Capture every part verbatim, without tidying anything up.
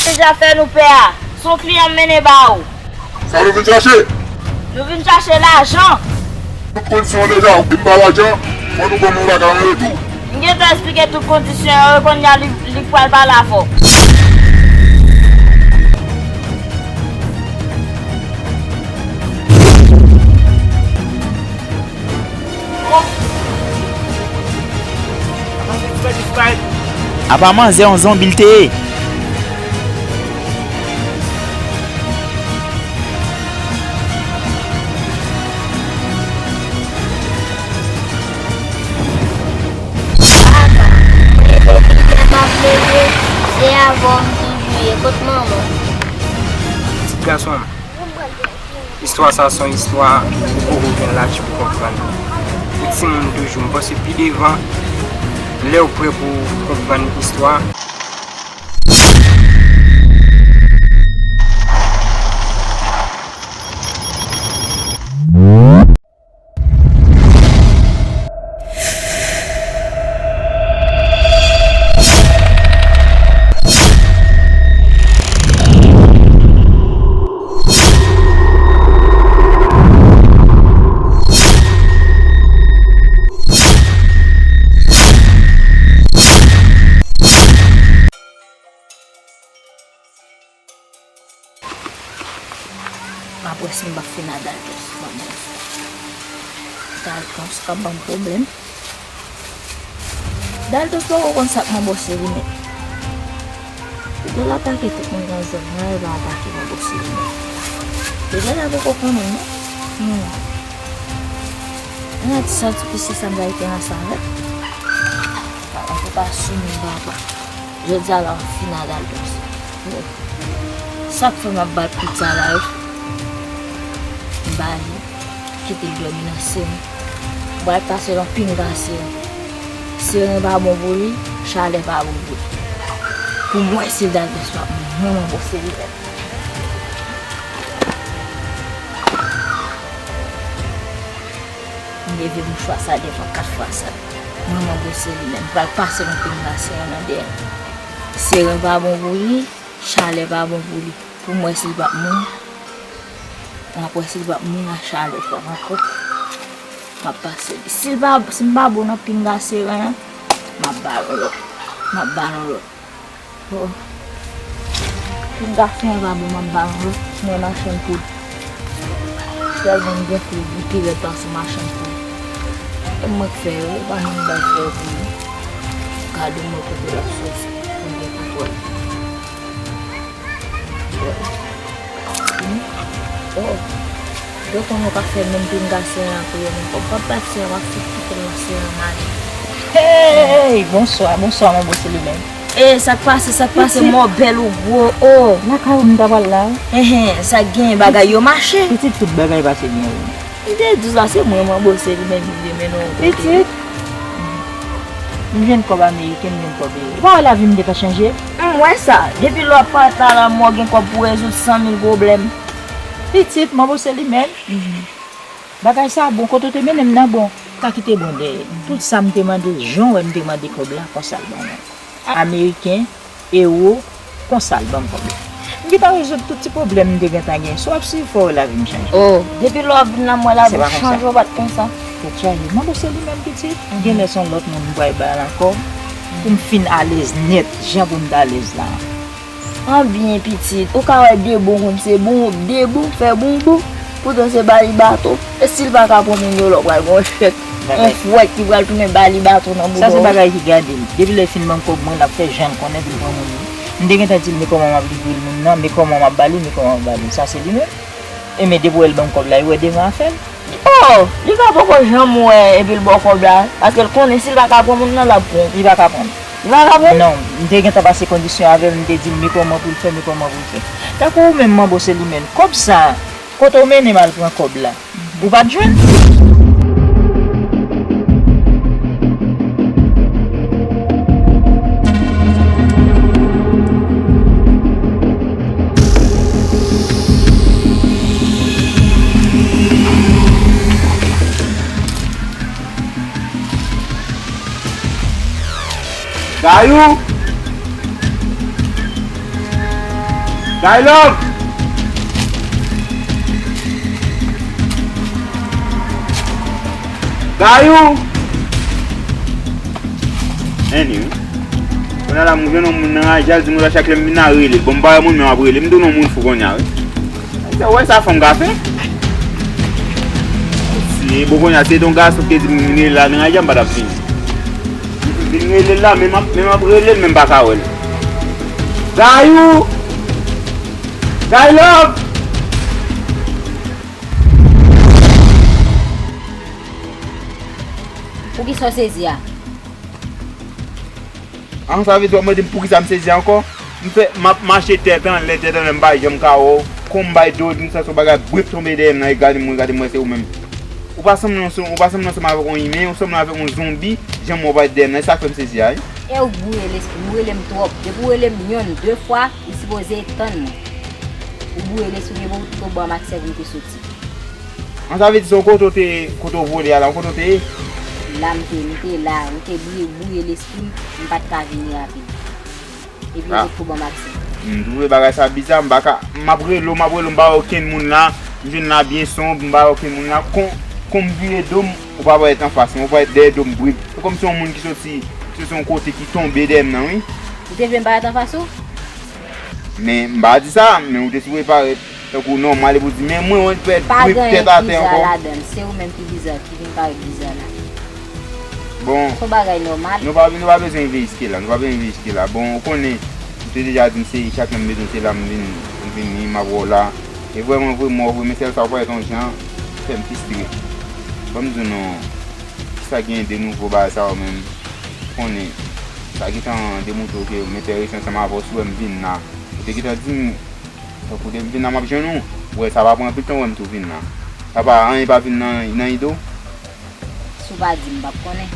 Deja fè nou pè a. Se yon kliyan m mennen ba ou. Sa nou vin chache? Nou vin chache lajan. Tout kondisyon yo deja, ou vin ba lajan, fò nou ban nou bagay an retou. M gentan eksplike tout kondisyon yo, kounye a li, li pral pale avè w. Apa manzè yon zonbi l te ye? Papa, mwen depi yè m ap leve, se avè w m toujou ye. Kot manman w? Ti gason m. Istwa sa se yon istwa ou poko gen laj pou konprann. Ou timoun toujou, m panse pi devan, lè w prè pou w konprann istwa. M ap wè si m p ap fin a Daltos. Bon, bon. Daltos k ap ban m pwoblèm. Daltos poko konn sa k manbo se li menm. Li pral atake tout moun nan zòn nan, li va atake manbo se li menm. Li genlè poko konnen non. Hmm. Mwen ti santi pise sa m va rete ansanm avè l. Antouka, sou moun papa. Jodi a la, m fin a Daltos. Sa k fè m ap bat tout sa la yo? M pa vle kite l dòmi nan seren. M pral pase l yon pinga seren. Seren pa bon pou li, chalè pa bon pou li. Pou m wè si Daltos p ap mouri. Mwen, mwen bon, se li menm. M leve mouchwa sa devan kat fwa sa. Mwen, mwen bon, se li menm. M pral pase l yon pinga seren nan dèyè. Seren pa bon pou li, chalè pa bon pou li. Pou m wè si l p ap mouri. M ap wè si l p ap mouri ak chalè fò ankò. M ap pase li. Si l pa, si m pa bon nan pinga seren an, m ap ba l yon lòt. M ap ba l yon lòt. Oh. Pinga seren an pa bon, m ap ba l yon lòt. Mwen machann poul. Sèlman m gen poul, li pi rèd pase machann poul. E mwen k fè yo, e pa moun bay fè yo pou mwen. Gade mwen kote l ap soti, pou m gen kontwòl. Oh. Yo konn yo ka fè menm pinga seren an pou yo menm. Kòm pap bat seren, w ap fout kite l nan seren an ale. Hey, bonswa, bonswa, manbo se li menm. E, sa k pase, sa k pase, mò bèl ou gwo, oh. Lakay ou m ta pral la wi. Enhen, sa k genyen, bagay yo mache. Pitit, tout bagay pase byen wi. M te di w sa, se mwen manbo se li menm ki te mennen w kote. Pitit. M jwenn kòb ameriken, m jwenn kòb e. Ou pa wè lavi m gentan chanje? M wè sa. Depi lè w ap pale la, mwen gen kòb pou rezoud san mil pwoblèm. Pitit, manbo se li menm. Bagay sa bon, kote w te mennen m nan bon. Ou ka kite bon dèyè. Tout sa m te mande, jan w wè m te mande kòb la, konsa l ban mwen. Ameriken, ewo, konsa l ban m kòb la. M gentan rezoud tout ti pwoblèm m te gentan gen. Si w ap swiv, fò w wè lavi m chanje. Oh, depi lè w ap vin la, m wè lavi m chanje, w pa t konsa. Tèt chaje. Manbo se li menm pitit. Genlè se yon lòt moun m pral bay ankò. Pou m fin alèz nèt, jan pou m t alèz la. Anbyen pitit, ou ka wè Debou konn se bon, Debou fè bonbon, poutan se ba li baton. E si l pa ka pran moun yo la, w pral gen yon chèk, yon fwèt ki pral tounen ba li baton nan bouda. Sa se bagay ki gade l. Depi lè l fin ban m kòb mwen, l ap fè jan l konnen pou l pran moun yo. M te gentan di l, men kòman m ap livre l moun nan, men kòman m ap ba li, men kòman m ap ba li. Sa se li menm. Enben, depi w wè l ban m kòb la, li wè devan afè l. Oh, li ka poko janm wè epi l ba w kòb la, paske l konnen si l pa ka pran moun nan, l ap pran. Li pa ka pran. Li pa ka pran? Non, m te gentan pase kondisyon avè l, m te di l men kòman pou l fè, men kòman pou l fè. Tankou ou menm, manbo se li menm. Kòb sa, kote w mennen m al pran kòb la? Ou pa t jwenn? Dayou! I love! Gayou! Anyway. Kounye a la, m jwenn yon moun nan raje, l di m konsa chak lè m vin la rele. Bon, m pa wè moun, men m ap rele. M tounen yon moun fou kounye a, wi. Ou wè sa fanm ka fè? Si, bon, kounye a, se te yon gason ki te di m vin rele la nan raje, m pa t ap vini. M vin rele l la, men m ap, men m ap rele l, men m pa ka wè l. Gayou! Guy Love! Poukisa w sezi a? An, sa vle di w ap mande m poukisa m sezi ankò? M fè, m ap mache tèt anlè, tèt anlè, m pa janm ka wè w. Kon m bay do, m santi yon bagay brip tonbe dèyè m nan, e gade m, gade m wè se ou menm. Ou pa sanble yon, ou pa sanble ansanm avèk yon imen, ou sanble avèk yon zonbi, jan m wè w parèt dèyè m nan, e sa k fè m sezi a, wi. E ou bouye lespri m, ou rele m twòp. Depi w rele m yonn, de fwa, ou sipoze tann mwen. Ou bouye lespri m, e pou w ba m aksè pou m te soti. An, sa vle di se yon kote w te, kote w vole a la, yon kote w te ye? La m te, m te la, ou te bouye, bouye lespri m, m pa t ka vini rapid. Epi ou ret pou ban m aksè. M twouve bagay sa biza, m pa ka, m ap rele w, m ap rele w, m pa wè okenn moun la, m jwenn la byen sonb, m pa wè okenn moun la, kon, kon m vire do m, ou pa parèt anfas mwen, ou parèt dèyè do m brip. Se kòmsi yon moun ki soti, soti yon kote ki tonbe dèyè m nan, wi. Ou te vle m parèt anfas ou? Men, m pa di sa, men ou te sipoze parèt tankou nòmal epi w di, men mwen, mwen pèd grip tèt atè ankò. Pa gen anyen ki biza ladan l, se ou menm ki biza, ki vin parèt biza la. Bon, se yon bagay nòmal. Nou pa, nou pa bezwen veye jiske la, nou pa bezwen veye jiske la. Bon, ou konnen, ou te deja di m se chak lè m bezwen se la m vin, m vini, m ap wè w la. E vrèman vre, m wè w vre, men sèl sa ou parèt yon jan, fè m fristre. Ban m di w non, kisa k genyen de nouvo bagay sa yo menm? Ou konnen, sa gentan demontre w ke m enterese ansanm avè w, si w wè m vin la. Ou te gentan di m, tankou depi m vin la m ap jwenn ou. Ou wè sa pa pran anpil tan, ou wè m tou vin la. Sa pa anyen pa vin nan, nan ide w? Si w pa di m, m p ap konnen.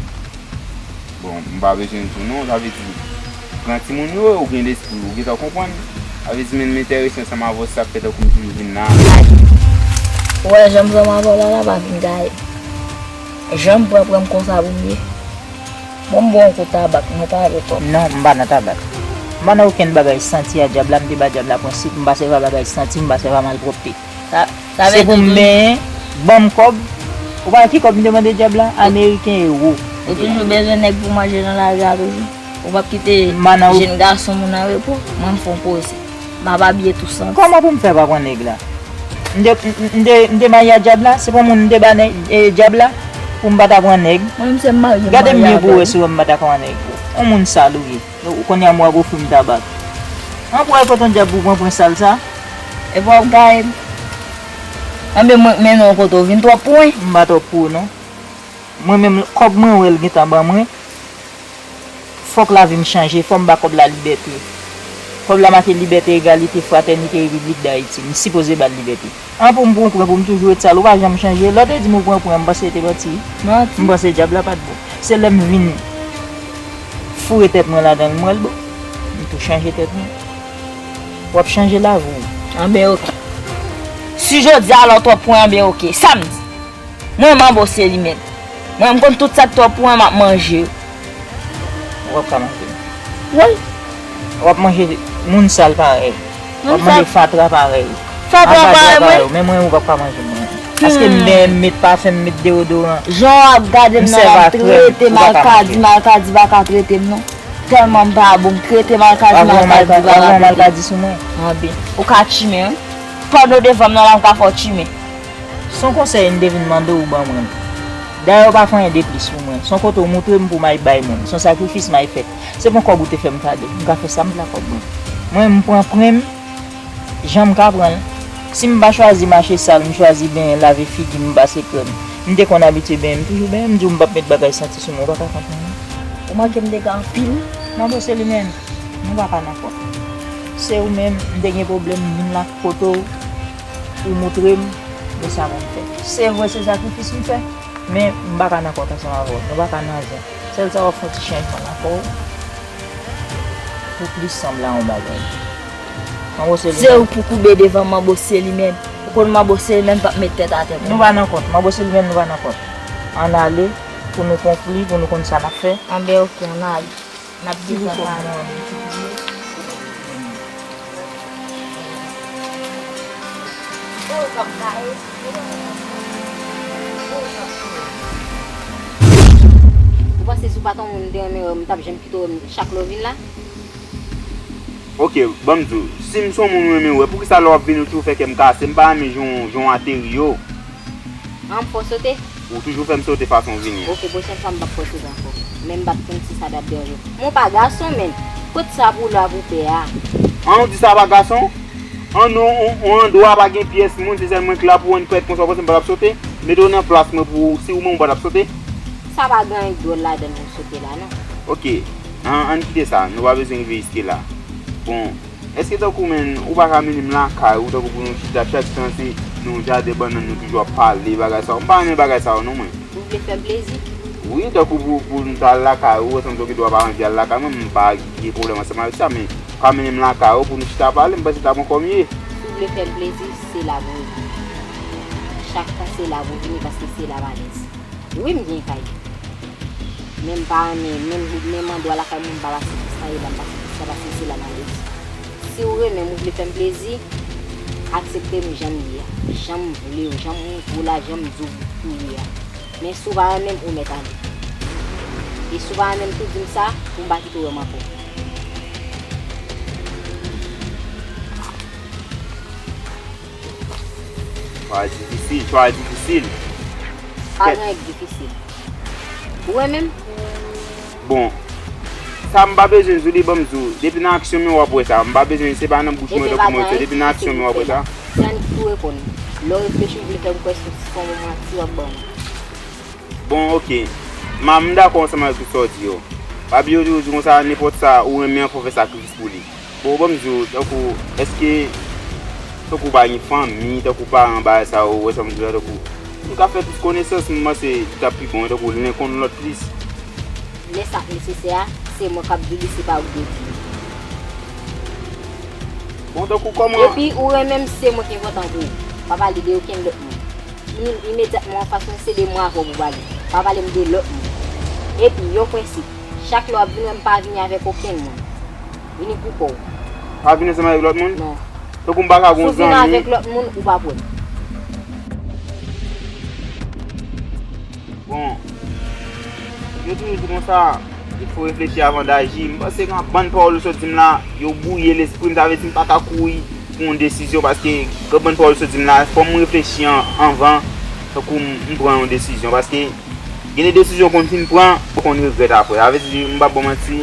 Bon, m pa bezwen di w non, sa vle di, gran timoun yo, ou gen lespri, ou gentan konprann. Sa vle di, men m enterese ansanm avè w, se sa k fè tankou m toujou vin la. Ou wè jan m zanmi avè w la, la pa vin gaye. Jan m pran, pran m konsa pou m ye. Bon, m ba w yon kout tabak, mwen pale twòp. Non, m pa nan tabak. M pa nan okenn bagay santi a dyab la, m te ba dyab la prensip, m pa sèvi a bagay santi, m pa sèvi a malpwòpte. Sa, sa vle di ou toujou. Se pou m benyen, ban m kòb. Ou pa wè ki kòb m te mande dyab la? Ameriken ewo. Ou toujou bezwen nèg pou manje nan lari a toujou? Ou p ap kite jenn gason moun an repo? Mwen m fè yon koze. M ap abiye tou santi. Kòman pou m fè pa pran nèg la? M te, m, m te, m te marye a dyab la? Se pa moun m te ba nèg, e, dyab la? Pou m pa ta pran nèg? Mwen menm se m marye, m marye avè l. Gade m byen pou w wè si w wè m pa ta pran nèg. Yon moun sal ou ye. Kounye a m wè w ap ofri m tabak. An pou w al kot yon dyab pou w pran pwen sal sa? Epi w ap gaye m. Anben mwen k mennen w kote w vin twòp pou mwen. M pa twòp pou ou non. Mwen menm, kòb mwen wè l gentan ban mwen. Fòk lavi m chanje, fò m ba kòb la libète. Kòb la make libète, egalite, fratènite, repiblik dayiti. M sipoze ba l libète. An pou m pran pwen pou m toujou ret sal, ou pa janm chanje. Lè w te di m ou pran pwen, m panse se te manti. Manti. M panse dyab la pa t bon. Se lè m vin foure tèt mwen ladan l, m wè l bon. M tou chanje tèt mwen. W ap chanje lavi w. Anben oke. Si jodi a lè w twòp pwen, anben oke. Sa m di. Mwen manbo Selimèn. Mwen m konn tout sa k twòp pou mwen, m ap manje yo. Ou p ap ka manje m. Wi. W ap manje moun sal parèy. W ap manje fatra parèy. Fatra parèy mwen. Men mwen ou p ap ka manje mwen. Paske m benyen, m met pafen, m met deodoran. Jan w ap gade m nan la, m trete malkadi, malkadi pa ka trete m non. Tèlman m pa bon, m trete malkadi, malkadi pa ka trete m. Malkadi sou mwen. Anben, ou ka tchimen wi. Pandan w devan m nan la, m ka fè w tchimen. Se yon konsèy m te vin mande w ban mwen. Dayè w pa fè anyen de plis pou mwen. Se yon kote w moutre m pou m al bay moun. Se yon sakrifis m al fè. Se pa yon kòb ou te fè m kado. M ka fè sa m vle ak kòb mwen. Mwen, m pran pwen m jan m ka pran l. Si m pa chwazi mache sal, m chwazi benyen, lave figi m, pase krèm. M te konn abitye benyen, m toujou benyen, m di w m p ap met bagay santi sou mwen, ou pa ka konprann non. Ou manke m dega anpil. Manbo Selimèn, nou pa ka nan kont. Se ou menm, m te gen pwoblèm, m vin la kote w, ou moutre m de sa pou m fè. Se vre, se sakrifis m fè, men m pa ka nan kont ansanm avè w, nou pa ka nan zen. Sèl sa w ap fè yon ti chanjman nan kò w pou plis sanble a yon bagay. Manbo Selimèn. Se ou pou koube devan Manbo Selimèn. Ou konn Manbo Selimèn p ap met tèt atè pou mwen. Nou pa nan kont. Manbo Selimèn, nou pa nan kont. Ann ale, pou nou konkli, pou nou konn sa n ap fè. Anben, oke, ann ale. N ap dezaparet. Ti bouchon. Ou panse si w pa t yon moun m te renmen wè, m t ap janm kite w wè m chak lè w vin la? Ok, ban m di w, si m se yon moun ou renmen wè, poukisa lè w ap vini ou toujou fè kè m kase? M pa renmen jan w, jan w ateri yo. An, m fè w sote? Ou toujou fè m sote fason w vini an. Ok, pwochèn fwa m p ap fè w sote ankò. Men m p ap konn si sa t ap deranje w. Men w pa gason, menn. Kot sa pou w la pou pè a? An, ou di sa pa gason? An, non, on, on andwa pa gen pyès moun, se sèlman k la pou w, ann fè konsa, w panse m pa t ap sote? Mete w nan plas mwen pou, si ou menm ou pa t ap sote? Sa pa gen anyen k dwòl ladan l pou m sote la, non. Ok, an, ann kite sa, nou pa bezwen rive jiske la. Bon, èske tankou, menn, ou pa ka mennen m lakay ou, tankou pou nou chita, chak tan se nan yon jaden bannann nou toujou ap pale, bagay sa yo? M pa renmen bagay sa yo, non, mwen. Ou vle fè m plezi? Wi, tankou pou, pou nou ta al lakay ou, wè, sanble w gen dwa pa anvi al lakay mwen, m pa gen pwoblèm ansanm avèk sa, men ou ka mennen m lakay ou pou nou chita pale, m panse t ap ankò mye. Si w vle fè m plezi, se la pou w vini. Chak tan se la pou w vini, paske se la m alèz. Wi, m gen kay. Men m pa renmen, menm, menm andwa lakay moun, m pa pase pou sa, e la m pase pou sa, paske se la m alèz. Si w renmen m, ou vle fè m plezi, aksepte m jan m ye a. Jan m vle w, jan m montre w la, jan m di w pou w ye a. Men si w pa renmen m, ou mèt ale. E si w pa renmen m tou, di m sa, pou m pa kite w wè m ankò. Chwa difisil, chwa difisil. Pa gen anyen k difisil. Ou renmen m? Bon, sa m pa bezwen di w li, ban m di w. Depi nan aksyon mwen w ap wè sa. M pa bezwen, se pa nan bouch mwen tankou mwen di w. Depi nan aksyon mwen w ap wè sa. Se annik pou reponn. Lè w reflechi, w vle fè m kwè se yon manti w ap ban mwen. Bon, ok. Ma, m dakò ansanm avèk tout sa w di yo. Pa bliye w toujou di konsa, nenpòt sa ou renmen an, fò w fè sakrifis pou li. Bon, ban m di w, tankou, èske, tankou w pa gen fanmi, tankou paran, bagay sa yo, w wè sa m di w la, tankou, nou ka fè plis konesans, m panse li t ap pi bon, tankou, len konn lòt plis. Lè sa k nesesè a, se mwen k ap di li, se pa ou k dwe di li. Bon, tankou, kòman? Epi, ou renmen m, se mwen ki enpòtan pou ou. Pa pale de okenn lòt moun. Im-, imedyatman anfas mwen, se de mwen avè w pou pale. Pa pale m de lòt moun. Epi, yon prensip, chak lè w ap vin wè m, pa vini avèk okenn moun. Vini pou kò w. Pa vin ansanm avèk lòt moun? Non. Tankou m pa ka gon zanmi. Si w vin avèk lòt moun, ou p ap wè m. Bon, yo toujou di konsa, il faut réfléchir avant d'agir. M panse gen yon bann pawòl ou sot di m la, yo bwouye lespri m, sa vle di m pa ka kouri pou yon desizyon, paske gen bann pawòl ou sot di m la, fò m reflechi an, anvan, tankou m, m pran yon desizyon, paske gen de desizyon w konn fin pran, ou konn regrèt apre. Sa vle di, m p ap ba w manti,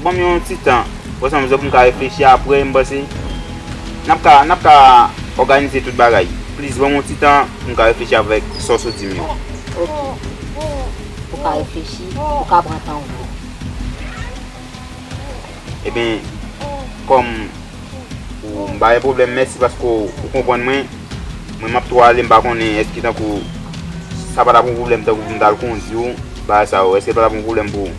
ban m yon ti tan. Wè sa m di pou m ka reflechi apre, m panse n ap ka, n ap ka òganize tout bagay. Plis ban m yon ti tan pou m ka reflechi avèk sa w sot di m yo. Ok. Ou ka reflechi, ou ka pran tan w. Ebyen, kòm ou, m pa gen pwoblèm, mèsi paske w, ou konprann mwen. Mwen, m ap tou ale, m pa konnen èske tankou sa pa t ap yon pwoblèm tankou pou m t al kondi w, bagay sa yo, èske l pa t ap yon pwoblèm pou ou?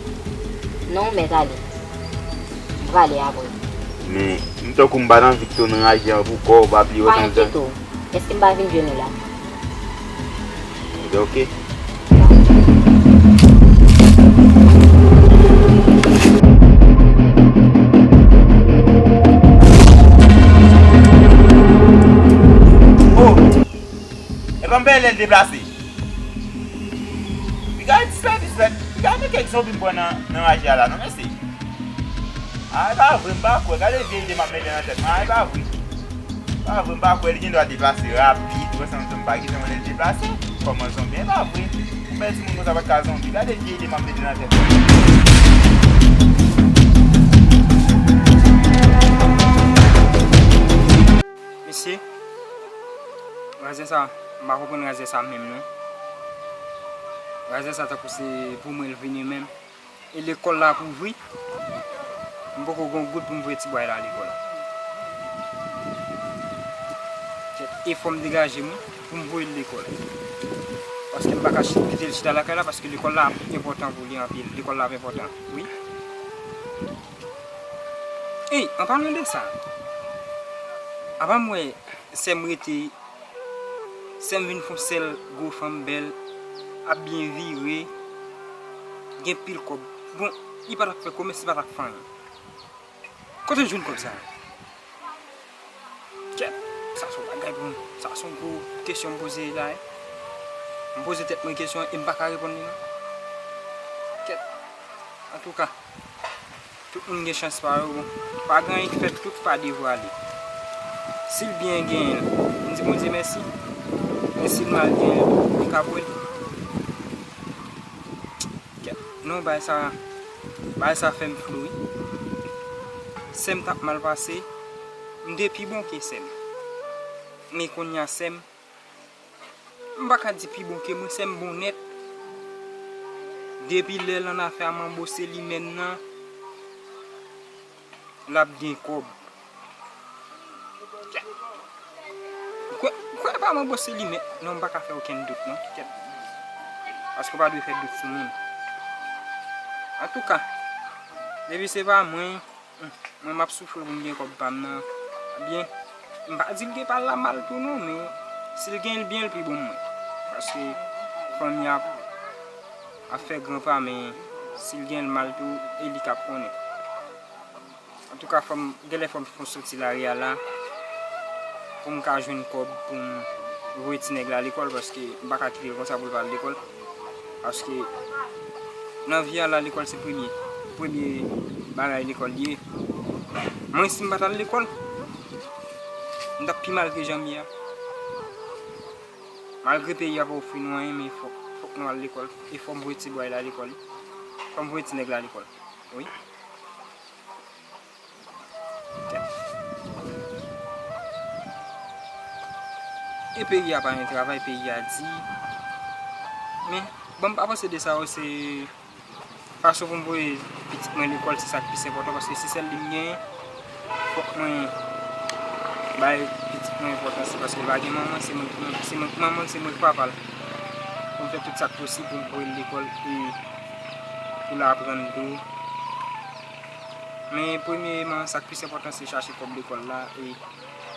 Non, w mèt ale. M prale apre. Men, m tankou m pa t anvi kite w nan raje an pou kò w, pa bliye wè sa m di. Pa enkyete w. Èske m pa vin jwenn ou la? Ebyen, ok. Oh! Epa m peye lè l deplase. Piga dispèdi, dispèdi. Piga men kèk zonbi m pran nan, nan raje a la, non, mèsi. A, e pa vre, m pa kwè. Gade vye ide m ap mete nan tèt mwen. A, e pa vre. E pa vre, m pa kwè. Li gen dwa deplase rapid. Wè sa m di, m pa gentan wè lè l deplase. Kòman zonbi? E pa vre. Ou bèl timoun konsa pa t ka zonbi. Gade vye ide m ap mete nan tèt mwen. Mesye, razè sa, m pa konprann razè sa menm non. Razè sa tankou se pou mwen l vini menm. E lekòl la ap ouvri. M poko gen yon goud pou m voye ti bway la lekòl la. Kèt, e fò m degaje m wi, pou m voye l lekòl. Paske m pa ka chit-, kite l chita lakay la, paske lekòl la ap enpòtan pou li anpil. Lekòl la ap enpòtan, wi. Ey, an palan de sa, apa m wè sè m rete, sè m vin fon sèl gwo fanm bèl, ap byen vire, gen pil kòb. Bon, li pa t ap fè komès, li pa t ap fè anyen. Kote l jwenn kòb sa? Kèt, sa se yon bagay. Bon, sa se yon gwo kesyon m poze la, wi. M poze tèt mwen kesyon e m pa ka reponn li non. Kèt. Antouka, tout moun gen chans pa yo, bon. Pa gen anyen ki fèt, tout pa devwale. Si l byen genyen l, m di Bondye mèsi. Men si l mal genyen l, li ka pran l. Kèt. Non, bagay sa, bagay sa fè m flou, wi. Sè m t ap mal pase, m te pi bon ke sè m. Men kounye a sè m, m pa ka di pi bon ke mwen, sè m bon nèt. Depi lè l annafè a m anbose limèn nan, l ap gen kòb. Ou kwè, ou kwè pa m anbose limèn? Non, m pa ka fè okenn dout non. Kèt. Paske w pa dwe fè dout sou moun. Antouka, depi se pa mwen, hmm, mwen m ap soufri pou m gen kòb pa m nan. Ebyen, m pa di l gen pa l la mal tou non, men si l gen l byen, l pi bon mwen. Paske fanmi ap, ap fè gran pa, men si l gen l mal tou, e li k ap konnen. Antouka, fò m, genlè fò m fè yon soti lari a la, pou m ka jwenn kòb pou m voye ti nèg la lekòl, paske m pa ka kite l konsa pou l pa al lekòl. Paske nan vi a la, lekòl se premye, premye bagay, lekòl li ye. Mwen, si m pa t al lekòl, m t ap pi mal ke jan m ye a. Malgre peyi a pa ofri nou anyen, men fòk, fòk nou al lekòl. E fò m voye ti bway la lekòl. Fò m voye ti nèg la lekòl. Wi. E peyi a pa gen travay, peyi a di. Men, bon, m pa panse de sa yo, se fason pou m voye pitit mwen lekòl, se sa k plis enpòtan, paske se sèl li m genyen. Fòk mwen bay pitit mwen enpòtans li, paske l pa gen manman, se mwen ki manman, se mwen ki papa l. Fò m fè tout sa k posib pou m voye l lekòl e pou l aprann tou. Men premyeman, sa k plis enpòtan se chache kòb lekòl la e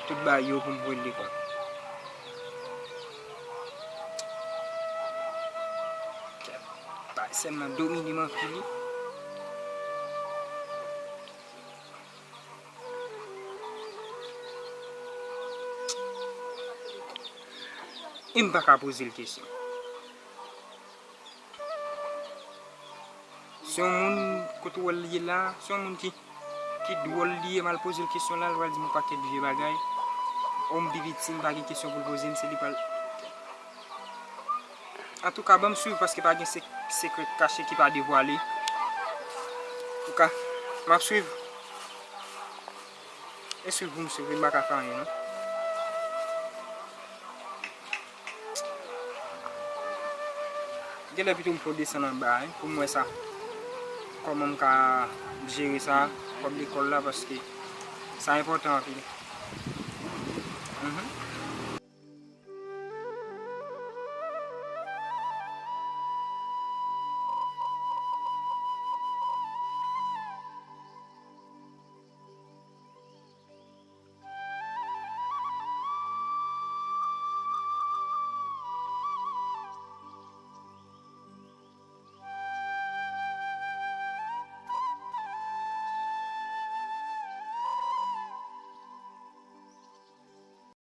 tout bagay yo pou m voye l lekòl. Kèt, bagay sè m nan domine m anpil wi. E m pa ka poze l kesyon. Se yon moun, kote w wè l ye la, se yon moun ki, ki dwòl li ye, m al poze l kesyon la, l pral di m yon pakèt vye bagay. O, m pi piti, m pa gen kesyon pou l poze m, se li pral. Antouka, ban m swiv paske pa gen sek-, sekrè kache ki pa devwale. Antouka, m ap swiv. E swiv pou m swiv, m pa ka fè anyen non. Genlè pito m fè w desann anba, wi, pou m wè sa. Kòman m ka jere sa, kòb lekòl la, paske sa enpòtan anpil. Mhm.